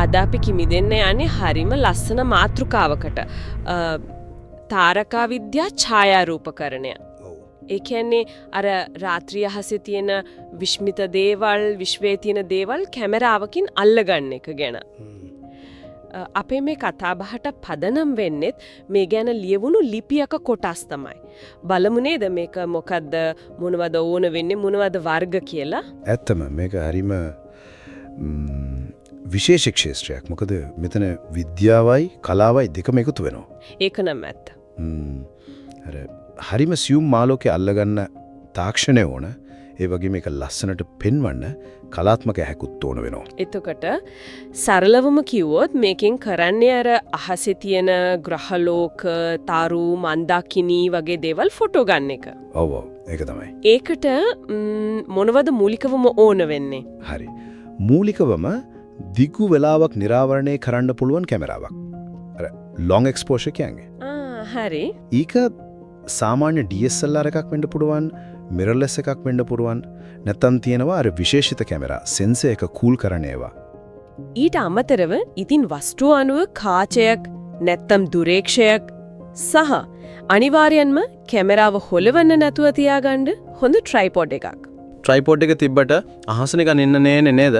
අද අපි කිමිදෙන්න යන්නේ හරිම ලස්සන මාතෘකාවකට. තාරකා විද්‍යා ඡායාරූපකරණය. ඔව්. ඒ කියන්නේ අර රාත්‍රී අහසේ තියෙන විස්මිත දේවල්, විශ්වයේ තියෙන දේවල් කැමරාවකින් අල්ලගන්න එක ගැන. අපේ මේ කතාබහට පදනම් වෙන්නෙත් මේ ගැන ලියවුණු ලිපියක කොටස් තමයි. බලමු නේද මේක මොකද්ද, මොනවද ඕන වෙන්නේ, මොනවද වර්ග කියලා. ඇත්තම මේක හරිම විශේෂ ක්ෂේත්‍රයක්. මොකද මෙතන විද්‍යාවයි කලාවයි දෙකම එකතු වෙනවා. ඒක නම් ඇත්ත. අර හරිම සියුම් ආලෝකය අල්ලගන්න තාක්ෂණය ඕන. ඒ වගේම මේක ලස්සනට පෙන්වන්න කලාත්මක ඇහැකුත් ඕන වෙනවා. එතකොට සරලවම කිව්වොත් මේකෙන් කරන්නේ අර අහසේ තියෙන ග්‍රහලෝක, තරු, මන්දාකිනී වගේ දේවල් ෆොටෝ ගන්න එක. ඔව් ඔව්, ඒක තමයි. ඒකට මොනවද මූලිකවම ඕන වෙන්නේ? හරි. මූලිකවම දිගු වෙලාවක් නිරාවරණය කරන්න පුළුවන් කැමරාවක්. අර ලොං එක්ස්පෝෂර් කියන්නේ. ආ, හරි. ඒක සාමාන්‍ය DSLR එකක් වෙන්න පුළුවන්, මිරර්ලස් එකක් වෙන්න පුළුවන්, නැත්තම් තියෙනවා අර විශේෂිත කැමරා සෙන්සර් එක කූල් කරන ඒවා. ඊට අමතරව ඉතින් වස්තුව අනුව කාචයක් නැත්තම් දුරේක්ෂයක් සහ අනිවාර්යෙන්ම කැමරාව හොලවන්න නැතුව තියාගන්න හොඳ ට්‍රයිපොඩ් එකක්. ට්‍රයිපොඩ් එක තිබ්බට අහස නිකන් එන්න නෑනේ නේද?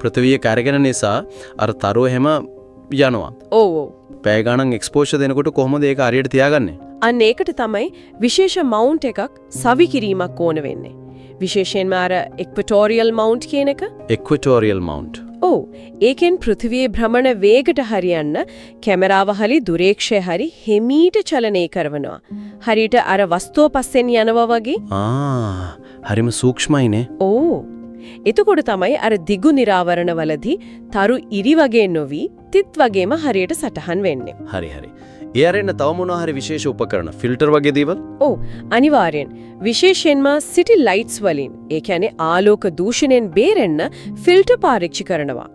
පෘථිවිය කැරගෙන නිසා අර තරුව එහෙම යනවා. ඔව් ඔව්. පැය ගණන් එක්ස්පෝෂර් දෙනකොට කොහොමද ඒක හරියට තියාගන්නේ? අන්න ඒකට තමයි විශේෂ මවුන්ට් එකක් සවි කිරීමක් ඕන වෙන්නේ. විශේෂයෙන්ම අර ඉක්වටෝරියල් මවුන්ට් කියන එක. ඉක්වටෝරියල් මවුන්ට්. ඔව්. ඒකෙන් පෘථිවියේ භ්‍රමණ වේගට හරියන්න කැමරාව හරි දුරේක්ෂය හරි හිමීට චලනය කරනවා. හරියට අර වස්තුව පස්සෙන් යනවා වගේ. ආ, හරිම සූක්ෂමයිනේ. ඔව්. එතකොට තමයි අර දිගු නිරාවරණවලදී තරු ඉරි වගේ නොවි තිත් වගේම හරියට සටහන් වෙන්නේ. හරි හරි. ඒ අරෙන්න තව මොනවා හරි විශේෂ උපකරණ ෆිල්ටර් වගේ දේවල්? ඔව්, අනිවාර්යෙන්. විශේෂයෙන්ම සිටි ලයිට්ස් වලින්, ඒ කියන්නේ ආලෝක දූෂණයෙන් බේරෙන්න ෆිල්ටර් පාවිච්චි කරනවා.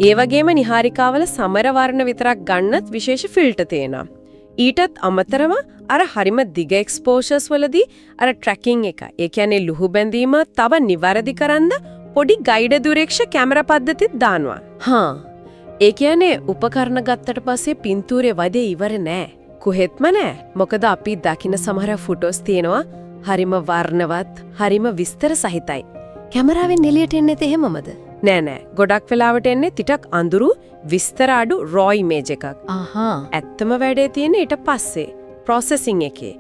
ඒ වගේම නිහාරිකාවල සමර වර්ණ විතරක් ගන්නත් විශේෂ ෆිල්ටර් තියෙනවා. ඊටත් අමතරව අර හරිම දිග එක්ස්පෝෂර්ස් වලදී අර ට්‍රැකින් එක, ඒ කියන්නේ ලුහු බැඳීම තව නිවැරදි කරන්න පොඩි ගයිඩ් දුරේක්ෂ කැමරා පද්ධතිත් දානවා. හා, ඒ කියන්නේ උපකරණ ගත්තට පස්සේ පින්තූරේ වැඩේ ඉවර නෑ. කොහෙත්ම නෑ. මොකද අපි දකින සමහර ෆොටෝස් තියෙනවා හරිම වර්ණවත්, හරිම විස්තර සහිතයි. කැමරාවෙන් එළියට එන්නේ එහෙමමද? නෑ නෑ, ගොඩක් වෙලාවට එන්නේ ටිකක් අඳුරු, විස්තර අඩු රෝ ඉමේජ් එකක්. ආහා. ඇත්තම වැඩේ තියෙන්නේ ඊට පස්සේ ප්‍රොසෙසිං එකේ.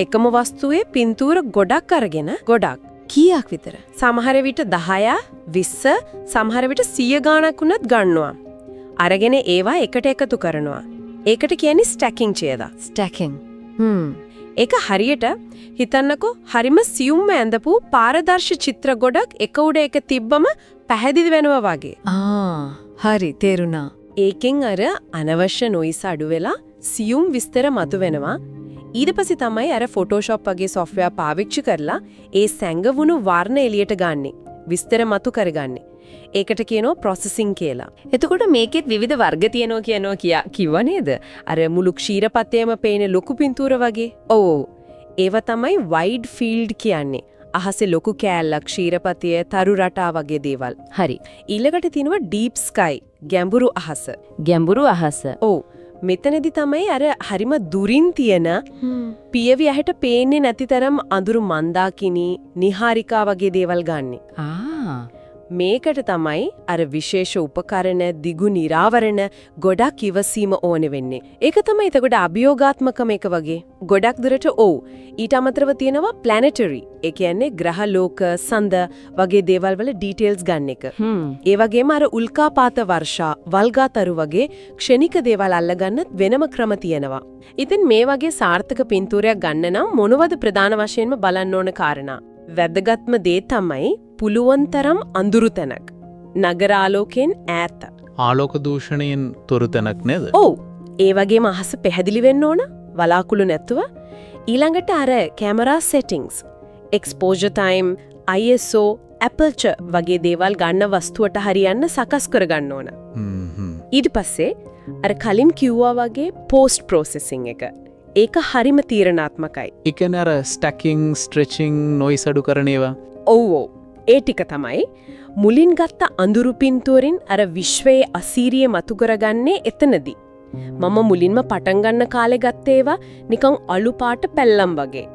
එකම වස්තුවේ පින්තූර ගොඩක් අරගෙන ගොඩක් කීයක් විතර? සමහර විට 10, 20, සමහර විට 100 ගාණක් වුණත් ගන්නවා. අරගෙන ඒවා එකට එකතු කරනවා. ඒකට කියන්නේ ස්ටැකින් කියලා. ස්ටැකින්. හ්ම්. ඒක හරියට හිතන්නකෝ හරිම සියුම්ම ඇඳපු පාරදර්ශ චිත්‍ර ගොඩක් එක උඩ එක තිබ්බම පැහැදිලි වෙනවා වගේ. ආ, හරි, තේරුණා. ඒකෙන් අර අනවශ්‍ය නොයිස් අඩු වෙලා සියුම් විස්තර මතු වෙනවා. ඊට පස්සේ තමයි අර ෆොටෝෂොප් වගේ සොෆ්ට්වෙයාර් පාවිච්චි කරලා ඒ සැඟවුණු වර්ණ එළියට ගන්නෙ. විස්තර මතු කරගන්නේ. ඒකට කියනවා ප්‍රොසෙසිං කියලා. එතකොට මේකෙත් විවිධ වර්ග තියෙනවා කියනවා කියා කිව්වා නේද? අර මුළු ක්ෂීරපතේම පේන ලොකු පින්තූර වගේ. ඔව්. ඒවා තමයි වයිඩ් ෆීල්ඩ් කියන්නේ. අහසේ ලොකු කෑල්ලක්, ක්ෂීරපතය, තරු රටා වගේ දේවල්. හරි. ඊළඟට තියෙනවා ඩීප් ස්කයි, ගැඹුරු අහස. ගැඹුරු අහස. ඔව්. මෙතනදි තමයි අර හරිම දුරින් තියෙන පියවි ඇහැට පේන්නේ නැති තරම් අඳුරු මන්දාකිනි, නිහාරිකා වගේ දේවල් ගන්නෙ. ආ. මේකට තමයි අර විශේෂ උපකරණ, දිගු නිරාවරණ ගොඩක් ඉවසීම ඕන වෙන්නේ. ඒක තමයි එතකොට අභියෝගාත්මකම එක වගේ. ගොඩක් දුරට ඔව්. ඊට අමතරව තියෙනවා ප්ලැනටරි. ඒ කියන්නේ ග්‍රහ ලෝක, සඳ වගේ දේවල් වල ඩීටේල්ස් ගන්න එක. ඒ වගේම අර උල්කාපාත වර්ෂා, වල්ගාතරු වගේ ක්ෂණික දේවල් අල්ලගන්නත් වෙනම ක්‍රම තියෙනවා. ඉතින් මේ වගේ සාර්ථක පින්තූරයක් ගන්න නම් මොනවද ප්‍රධාන වශයෙන්ම බලන්න ඕන කාරණා? වැදගත්ම දේ තමයි පුළුවන් තරම් අඳුරු තැනක්. නගර ආලෝකයෙන් ඈත. ආලෝක දූෂණයෙන් තොර තැනක් නේද? ඔව්. ඒ වගේම අහස පැහැදිලි වෙන්න ඕන, වලාකුළු නැතුව. ඊළඟට අර කැමරා සෙටින්ග්ස්, එක්ස්පෝජර් ටයිම්, ISO, ඇපර්චර් වගේ දේවල් ගන්න වස්තුවට හරියන්න සකස් කරගන්න ඕන. හ්ම් හ්ම්. ඊට පස්සේ අර කලින් කිව්වා වගේ පෝස්ට් ප්‍රොසෙසිං එක. ඒක හරිම තීරණාත්මකයි. ඒ කියන්නේ අර ස්ටැකින්, ස්ට්‍රෙචින්, නොයිස් අඩු කරන ඒවා. ඔව් ඔව්. ඒ ටික තමයි මුලින් ගත්ත අඳුරු පින්තූරින් අර විශ්වයේ අසීරිය මතු කරගන්නේ එතනදී. මම මුලින්ම පටන් ගන්න කාලේ ගත්ත ඒවා නිකන් අලු පාට පැල්ලම් වගේ.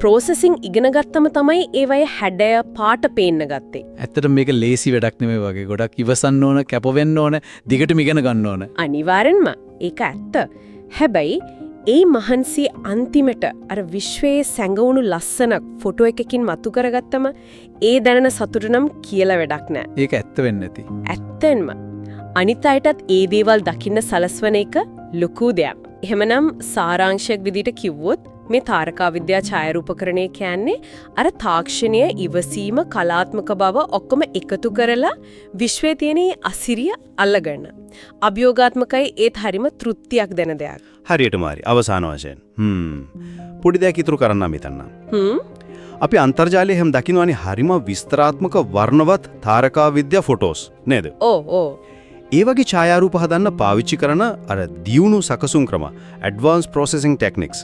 ප්‍රොසෙසිං ඉගෙන ගත්තම තමයි ඒවයේ හැඩය පාට පේන්න ගත්තේ. ඇත්තටම මේක ලේසි වැඩක් නෙමෙයි වගේ. ගොඩක් ඉවසන්න ඕන, කැප වෙන්න ඕන, දිගටම ඉගෙන ගන්න ඕන. අනිවාර්යෙන්ම ඒක ඇත්ත. හැබැයි ඒ මහන්සිය අන්තිමට අර විශ්වයේ සැඟවුණු ලස්සන ෆොටෝ එකකින් මතු කරගත්තම ඒ දැනෙන සතුට නම් කියලා වැඩක් නෑ. ඒක ඇත්ත වෙන්න ඇති. ඇත්තෙන්ම අනිත් අයටත් ඒ දේවල් දකින්න සලස්වන එක ලොකු දෙයක්. එහෙමනම් සාරාංශයක් විදිහට කිව්වොත් මේ තාරකා විද්‍යා ඡායාරූපකරණය කියන්නේ අර තාක්ෂණය, ඉවසීම, කලාත්මක බව ඔක්කොම එකතු කරලා විශ්වයේ තියෙන ඒ අසිරිය අල්ලගන්න. අභියෝගාත්මකයි ඒත් හරිම තෘප්තියක් දෙන දෙයක්. හරියටම හරි. අවසාන වශයෙන්. පොඩි දෙයක් ඉතුරු කරන්නම් හිතන්නම්. අපි අන්තර්ජාලයේ එහෙම දකින්නවනේ හරිම විස්තරාත්මක වර්ණවත් තාරකා විද්‍යා ෆොටෝස් නේද? ඔව් ඔව්. ඒ වගේ ඡායාරූප හදන්න පාවිච්චි කරන අර දියුණු සකසුම් ක්‍රම, ඇඩ්වාන්ස් ප්‍රොසෙසිං ටෙක්නික්ස්.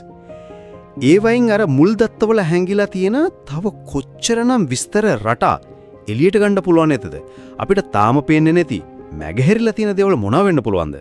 ඒ වයින් අර මුල් දත්තවල හැංගිලා තියෙන තව කොච්චරනම් විස්තර රටා එළියට ගන්න පුළුවන් නැතද? අපිට තාම පේන්නේ නැති මැගහැරිලා තියෙන දේවල් මොනවා වෙන්න පුළුවන්ද?